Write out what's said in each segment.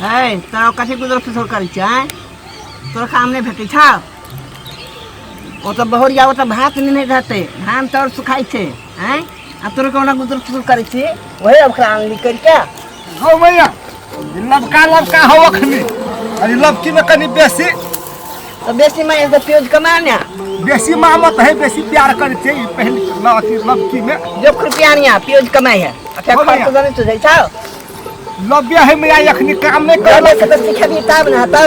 है तोरा कथी गुजर फुसर करै छै आँय? तोरा काम नहि भेटै छौ ओ तऽ बहुरिया ओ तऽ भात नहि रहतै धान चाउर सुखाइ छै आँय आ तोरा कोना गुजर फुसर करै छी वही ओकरा आनली करिके गौ मैया ई लबका लबका हौ अखनी अरे लबकी में कनी बेसी तऽ बेसी माय तऽ प्योज कमा ने बेसी मामत है बेसी प्यार करे छै ई पहिल अथी लबकी में जब खुरपियानिया प्योज कमाइ है अच्छा हो खर्च गया। जाने तुझे छौ लब्य है मैया अखनी काम नहीं कर लबे से तऽ सिखेबही तब ने हेतौ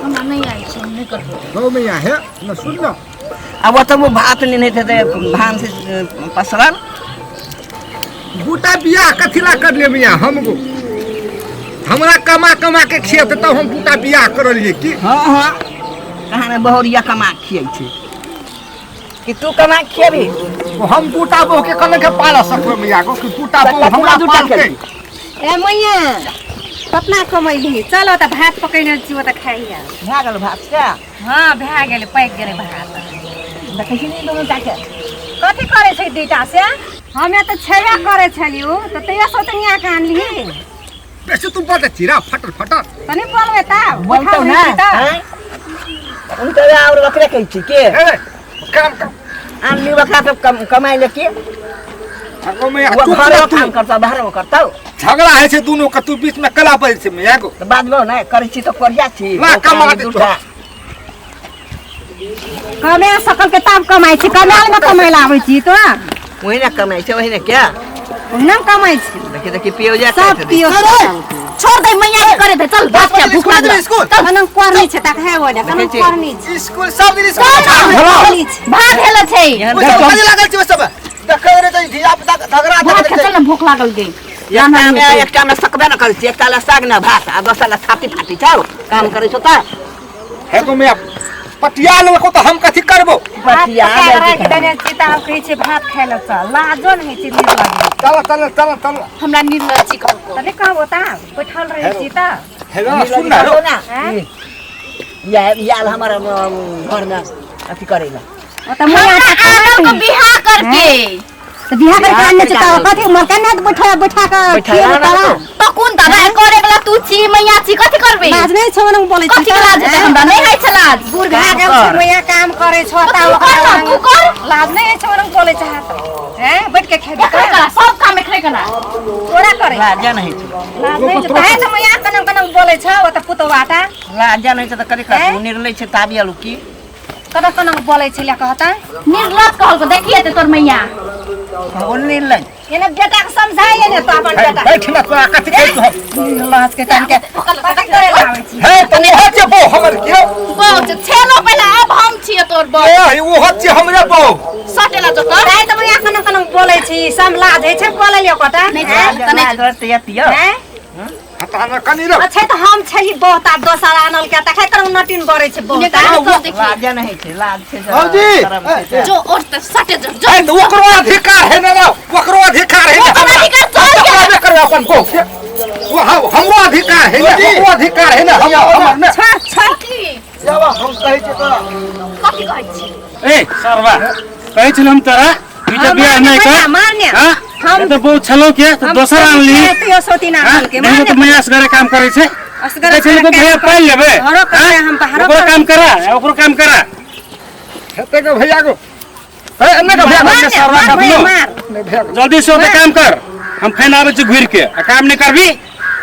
हमरा नहि आयल छै हम नहि करबै गौ मैया है न सुन न अब ओतऽ वो भात नेने थे धान से पसरल बूटा बियाह कथी ला कर ले मियाँ हमको हमरा कमा कमा के खियत तब हम बूटा बियाह करलिए की हाँ हाँ कहाँ ने बहुरिया कमा खियै छै कि तू कमा खियबी हम बूटा बहु के कने के पाल सकबै मियाँ को कि बूटा बहु हमरा दूटा पालतै ए मैया कतना कमैली चलो तऽ भात पकैने छियो तऽ खाइया भए गेल भात से हँ भए गेलै पाकि गेलै भात देखै छी ने दुनू टाके कथी करै छै दुइटा से हमे तऽ छेबे करै छलियौ तऽ तैयो सौतनिया के आनलिही बेसी तू बड़ चिरा फटल फटल तऽ नहि बोलबै तब बोलतौ बैठल ने रहै छी तऽ। आँय? उनके और बकरे कहै छी के ए काम कर आनली बकरा सब कमाइ ले के झगड़ो में वो चुप घरो रह तू काम करतौ बाहरो करतौ झगड़ा है छै दुनू के तू बीच में कला पड़ै छै मियाँ को तऽ बाजबौ ने करै छी तऽ कोरिया छी ला, कमा दे दूटा कमे सकल के तब कमाइ छी कमायल में कमाइ ला आबै छी तो वही ने कमाइ छै वही ने क्या ओहिना कमाइ छी देखी देखी पियो जा सब पियो छोड़ दे मैया के करे दे चल भात खा भूख लागल स्कूल कनम करनी छै तक है ओने कनम देखै छी। करनी छै स्कूल सब दिन स्कूल करनी छै भात हेलो छै सब लागल छै सब देखै रे तऽ धिया पुता झगड़ा भात खा चल ना भूख लागल गे एकटा मे एकटा मे सकबे न करै छी एकटा ला साग ने भात आ दोसर ला छाती फाटी छौ काम करै छौ तऽ हे गो मैया पटिया लेलको तऽ हम कथी करबो भात पटिया पका राखि देने छी तऽ आब कहै छै भात खाइ लए चल लाजो नहि होइ छै नीक लगै चल चल चल चल हमरा निर्लज छी कहलको तऽ नहि कहबो तऽ बैठल रहै छी तऽ हे गो सुन ना रो ना हैं? या याल हमर घर में अथी करै ला ओ तऽ मैया हमरा तऽ आनल को बियाह करके तऽ बियाह करके आनने छै तऽ कथी मरका नहि बैठा बैठा कऽ बैठा खिएबै ना तोरा तो कोन दबाई करे वाला तू छी मैया छी कथी करबे लाज नहि छौ ओना बोलै छी कथी के लाज हेतै हमरा नहि होइ छै लाज बूढ़ भए गेल छै मैया काम करै छौ तू तऽ कर ना, तू कर। लाज नहि होइ छौ ओना बोलै छै हैं बैठ के खेबी एकरे करा सब काम एकरे करा तोरा करै लाज नहि छै लाज नहि छै तहे तऽ मैया कनम कनम बोलै छौ ओ तऽ पुतौआ टा लाज नहि छै तऽ कथी करतौ निर्लय छै ताबी आलू की कतऽ कनम बोलै छै ले कहता निर्लज कहलको देखिए ते तोर मैया ओ निर्लय एने बेटा के समझाइए ने तो अपन बेटा बैठ ना तोरा कथी कहै छौ लाज के टाइम के कथी करे लाबै छी हे तऽ ओहो छै बो हमर के बहु छेलो पहिले अब हम छियै तोर बहु ए ओहो छै हमरे बो सटेला जो कर ताइ तऽ मैया कनम कनम बोलै छी सम लाज होइ छै बोलै ले कता नहि छै तऽ नहि करते या पियो हैं हटा कनी रो अच्छा तऽ हम छही बहुत आब दोसर आनल के तखै तर नटिन बरै छै बहुत निकाल देखी लाज नहि छै लाज छै भौजी, शरम छै तऽ। जो और त सटे जो जो ए तऽ ओकरो अधिकार है ना ओकरो अधिकार है ना ओकरो अधिकार चल हम तऽ करबै अपन बो के वो हमरो अधिकार है ना ओकरो अधिकार है ना हम हमर ने छोड़ छोड़ जावा हम कहै छी तोरा कथी कहै छी ए सरवा कहै छल हम तोरा ई तऽ बियाह नहि कर मारने हाँ? हम ई तऽ बहुत छलो के तऽ दोसर आनली तैयो सौती ना हाँ? आनल के नहीं तऽ मैया असगरे काम करै छै असगरे कहै छलै कि भैया पालि लेबै घरो करबै हाँ? हम बाहरो ओकरो काम करा ओकरो काम करा हेतै के भैया को ए एने के भैया मार, सरवा मार, के मार नहीं भैया को जल्दी से ओते काम कर हम फेन आबै छी घुरि के आ काम नहि करबी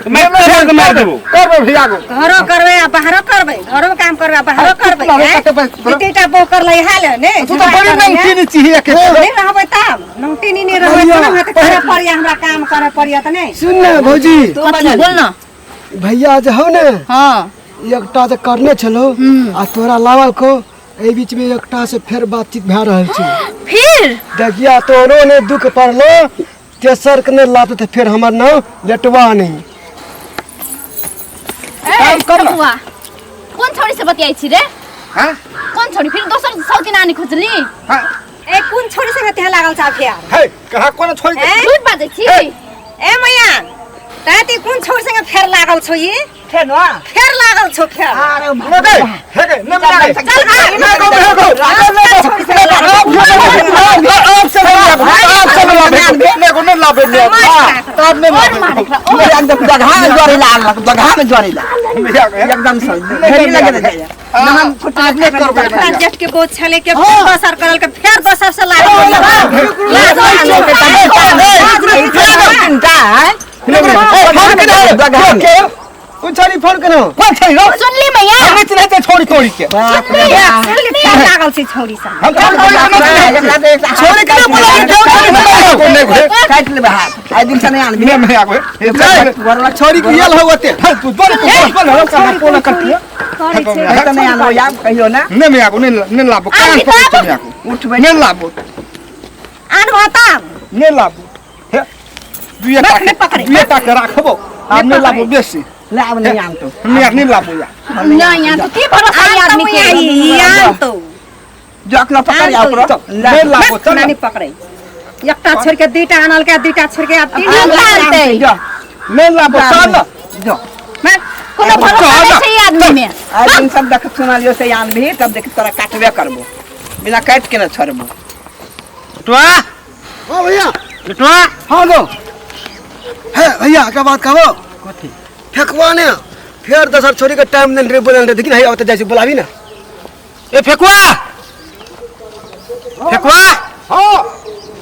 तऽ मारि तोड़ के मारि देबो करबै भैया को घरो करबै आ बाहरो करबै घरो काम करबै आ बाहरो करबै अरे, हैं? कते पैसा- तीनटा बहू करलै हाल ने तू तऽ बड़ी नमकीन छी के नहि रहबै तब नमकीनी नहि रहबै तऽ नहि तऽ करे पड़िया हमरा काम करे पड़िया तऽ नहि सुन ने भौजी तू कथी बोल ना भैया जे हौ ने हां एकटा जे करने छलो आ तोरा लावल को एहि बीच में एकटा से फेर बातचीत भए रहल छै फिर देखिया तोरो ने दुख पड़लो तेसर के ने लाते तऽ फेर हमर नाम लेटवा नहीं ए कर ना। बबुआ, कोन छोरी से बतियाइ छी रे हाँ कोन छोरी फिर दोसर सौती नानी खोजली हाँ ए कोन छोरी संगे तेहन लागल छ फेर हे कहाँ कोन छोरी हैं? झूठ बाजै छी ए मैया तै ती कोन छोर संगे फेर लागल छौ ई? फेर न फेर लागल छौ फेर। अरे हे गे, हे गे, नहि मिया गे। चल भाग। नहि गो, हे गो। आब से नहीं लाबे, आब से नहीं लाबे। नहि गो, नहि लाबे मिया। तब नहीं और मार एकरा, और। एकदम जगह में जोड़ी ला जगह में जोड़ी ला मिया गे। एकदम से घेरी लगे जाए ना हम फुट नहि करबै अपना मिया। जेठ के बहुत छले के फेर दोसर करल के फेर दोसर से लागल। फोन केने कोन छाड़ी फोन केने कोन छै रौ? सुनली मैया हम चिन्है छियै छोड़ी तोड़ी के। सुनली फेर लागल छै छौरी से। हम छोड़ी तोड़ी के नहि चिन्है छियै। छोड़ी के बोला नहि गो, काट लेबे हाथ आइ दिन से नहीं आनबी नहि मिया गो। हे, छोड़ी के येल हो ओते तू बोल, तू बोल, बोल, हम कहाँ कोना करतियै? करै छै। नहीं तो नहीं आनबो यार कहियो ना नहि मिया गो, नहि नहि लाबो, कान पकड़ै छियै मिया गो। उठबै नहि लाबो, आन बताब। नहि लाबो। हे, दुइए टा नहि पकड़ै। दुइए टा के राखबो, आब नहि लाबो बेसी। ले आब नहीं आनतो मिया नहि लाबो यार। नहीं यहाँ तो की भरोसा ई आन आदमी तो के ई आन तो। जो अकला पकड़ आओ आन तो नहि लाबो, चल। नानी पकड़ै। एकटा छोड़ के दुईटा आनल के दुईटा छोड़ के आब तीन आन आनतै। जो नहि लाबो, चल। जो कोनो भरोसा नहीं छै ई आदमी में। आइ दिन सब देख सुना लियो से आनबी तब देख तोरा काटबे करबो बिना काट के ना छोड़बो। बेटवा, हां भैया। बेटवा, हां गो हे भैया का बात कहबो कथी? फेकवा ने फेर दोसर छोड़ी के टाइम नहीं रे बोलल रे देखिन है ओते जाइ छी बोलाबी ना। ए फेकुआ, फेकुआ, हाँ,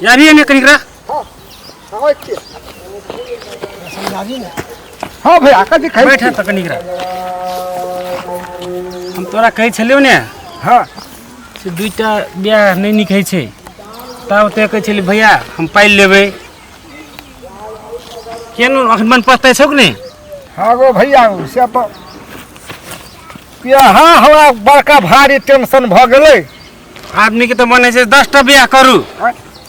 यार ये नहीं कनिक रह। आबै छियै। समझाबी ना। हाँ भैया, कथी खाइ बैठ छी? तऽ कनिक रह। हम तोरा कहै छलियौ ने हाँ, से दुईटा बियाह नहि नीक होइ छै, तब ते कहै छली भैया हम पालि लेबै। केहन अखन मन पछताइ छौ कि नहि? हाँ गो भैया, से तऽ यहाँ हमरा बड़का भारी टेंशन भऽ गेलै। आदमी के तऽ मन होइ छै 10टा बियाह करू,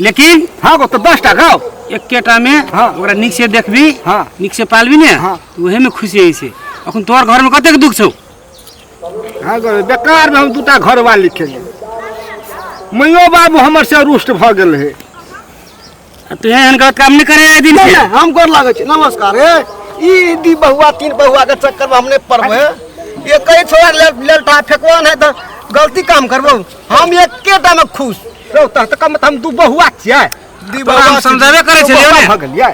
लेकिन हाँ गो, तऽ 10टा गाओ एकेटा में हाँ। ओकरा नीक से देखबी, हाँ। नीक से पालबी ने, हाँ। तऽ उहे में खुशी होइ छै। अखन तोहर घर में कतेक दुख छौ? हाँ गो, बेकार में हम दूटा घरवाली खेलियै। मैयो बाबू हमर से रुष्ट भऽ गेल है। आ तू एहन गलत काम नहि करे आइ दिन नहीं से। नहीं हम गोर लागै छी नमस्कार। हे ई दी बहुआ तीन बहुआ के चक्कर में हमने पड़बो है। ये कई छोड़ा लेल टा फेकवा नहीं तो गलती काम करबो। हम एकेटा में खुश। रौ तऽ कम तऽ हम दू बहुआ छियै। दी तोरा हम समझाबे करै छलियौ ने। भऽ गेलियै।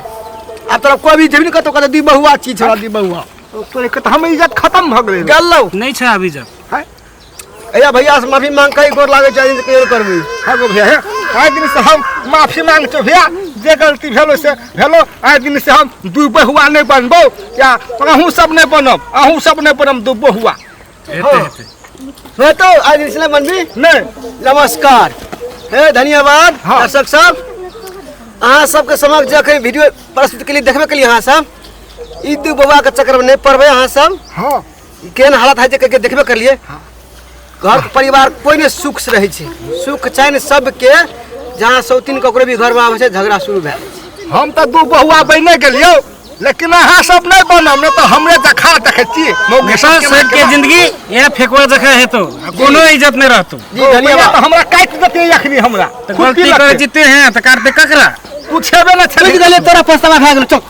आ तोरा कोई भी जेबी कतौ कहतौ दी बहुआ छी छोड़ा दी बहुआ। तोरे के तऽ हम इज्जत खत्म भऽ गेलै। गेलौ नहि छै अभी जब। अया भैया से माफी मांग के गोर लागै छै कहियो करबी। हाँ गो भैया, हे, आइ दिन से हम माफी मांग छौ भैया, जे गलती भेलो से भेलो। आइ दिन से हम दू बहुआ नहि बनबौ, या अहूँ सब नहि बनब, अहूँ सब नहि बनब दू बहुआ। हेतै हेतै। मैं तो आज दिन से बनबी नहि। नमस्कार हे धन्यवाद। हाँ। दर्शक सब अहाँ सबके समक्ष जखन वीडियो प्रस्तुत के लिए देखबे के लिए अहाँ सब ई दू बौआ के चक्कर में नहीं पड़बै। अहाँ सब हाँ केहन हालत है जे के देखबे कर लिए। घर परिवार कोई नहीं सुख से रहै छै, सुख चैन सबके जहाँ सौतीन ककरो भी घर में आबै छै झगड़ा शुरू भए जाइ छै। हम तऽ दू बहुआ बने गेलियौ, लेकिन अहाँ सब नहि बनब, नहि तऽ हमरे जखा देखै छी मौगी सब सबके केना। जिंदगी ये फेकुआ जखा हेतौ, आ कोनो इज्जत नहि रहतौ। जी धन्यवाद। तऽ हमरा काटि देतै अखनी हमरा। तऽ गलती करै छी ते हैं तऽ काटतै ककरा? तू छेबे नहि छेबे। बुझि गेलियै तोरा पछतावा भए गेल। चल।